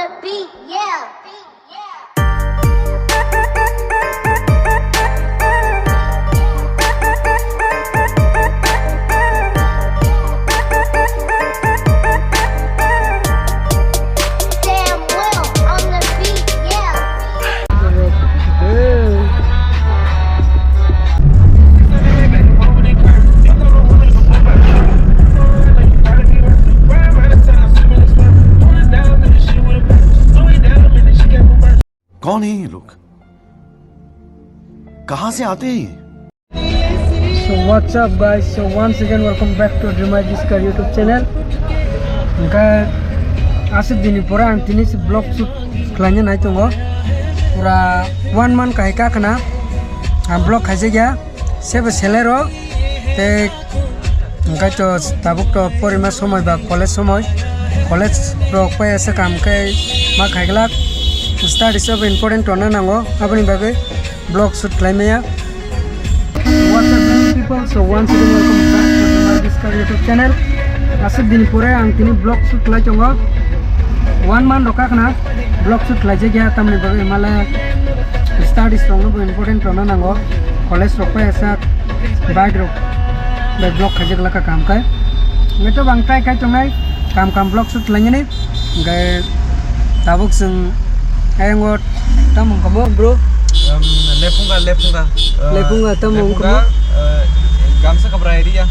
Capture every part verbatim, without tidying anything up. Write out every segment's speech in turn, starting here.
Beat, yeah. Damn well on the beat, yeah. कौन है ये लोग? कहाँ से आते हैं ये? So what's up guys, so once again welcome back to Dream Discar YouTube channel. Hwnkhe aswk dini pore ang tini se vlog shoot khlaina nai tongo. Pura one month kahai ka khna ang vlog khaijak ya. Sebo selero tei hwnkhe to tabuk to porima somoi ba college somoi, college rok pai asa kam khe ma khaiglak, studies of important tongna nango, aboni bagwi vlog shoot khlai maya. What's up, beautiful people? So once again welcome back to my Discover YouTube channel. Aswk dini pore ang tini vlog shoot khlai tongo. One month rok khna vlog shoot khlaijak ya, tamni bagwi male studies rokno bo important rokno nango, college rok pai asa bike rok bai vlog khaijak laka kam kai. Ngeto bang try khai tongnai kam kam vlog shoot khlainani. Hwnkhe tabuk chwng ayang o tamo wngkha mo, bro? Um, Lephunga, Lephunga. Uh, Lephunga, tamo wngkha mo? Lephunga, uh, Gamsa Kabra area.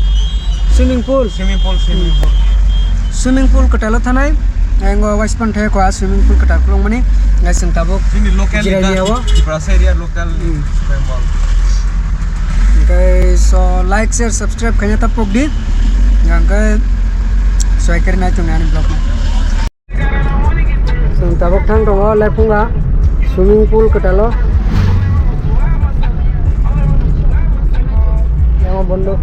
Swimming pool? Swimming pool, swimming pool. Swimming pool kwtal o thanai. Ayang o waispan thai kho a swimming pool kwtal khulongmani. Hwnkhe chwng tabuk chini local jirai ni liya o. Tiprasa area local. Hmm. Swimming pool. Hwnkhe so like, share, subscribe khaina ta pokdi. Hwnkhe so ekere nai tongnai ani vlog no. Chwng tabuk thang tongo Lephunga swimming pool kwtalo. Yang bondo.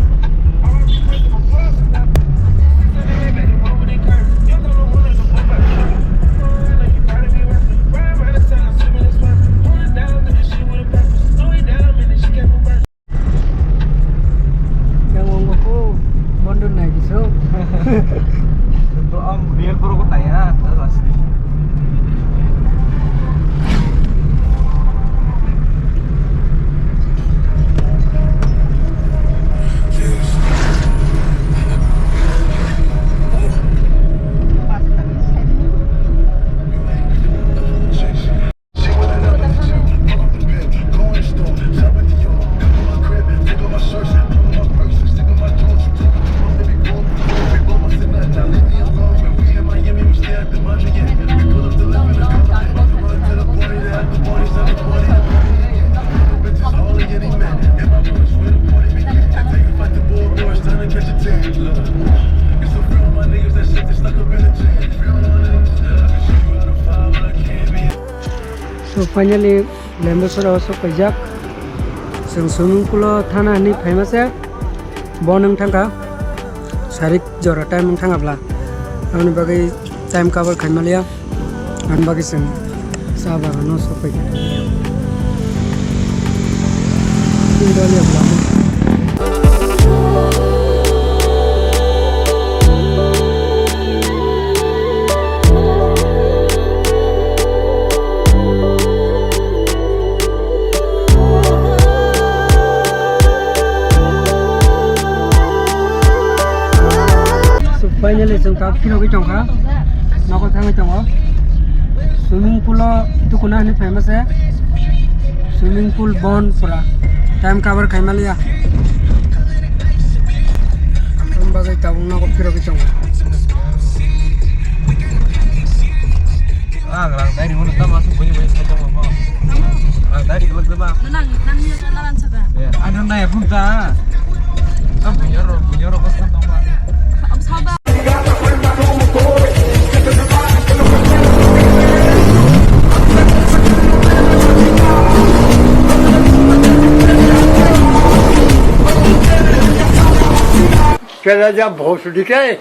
Yang wngkha kho bondo nai biso. To am real borok ko taya, ta lasi. So finally, Lembusora o sok paijak. Chwng swimming pool o thana hinwi phaima se, bo nwng thangkha sarik jora time nwng thangabla. Aboni bagwi time cover khaimaliya. Ang bagwi chwng cha bagano sok paikha. So finally chwng tabuk phirogwi tongkha, nogo thangwi tongo. Swimming pool o tukuna hinwi phaima se, swimming pool bon pura, time cover khaimaliya. Aboni bagwi tabuk nogo phirogwi tongo. Ang rang dari mana tama su bunyi bunyi saja mama. Rang dari kalau tama. Nang nang ni lalan saja. Ya, anu na ya pun ta. Am bunyoro bunyoro kos kan tama. Am sabar. Kaya jab bhosdi ke?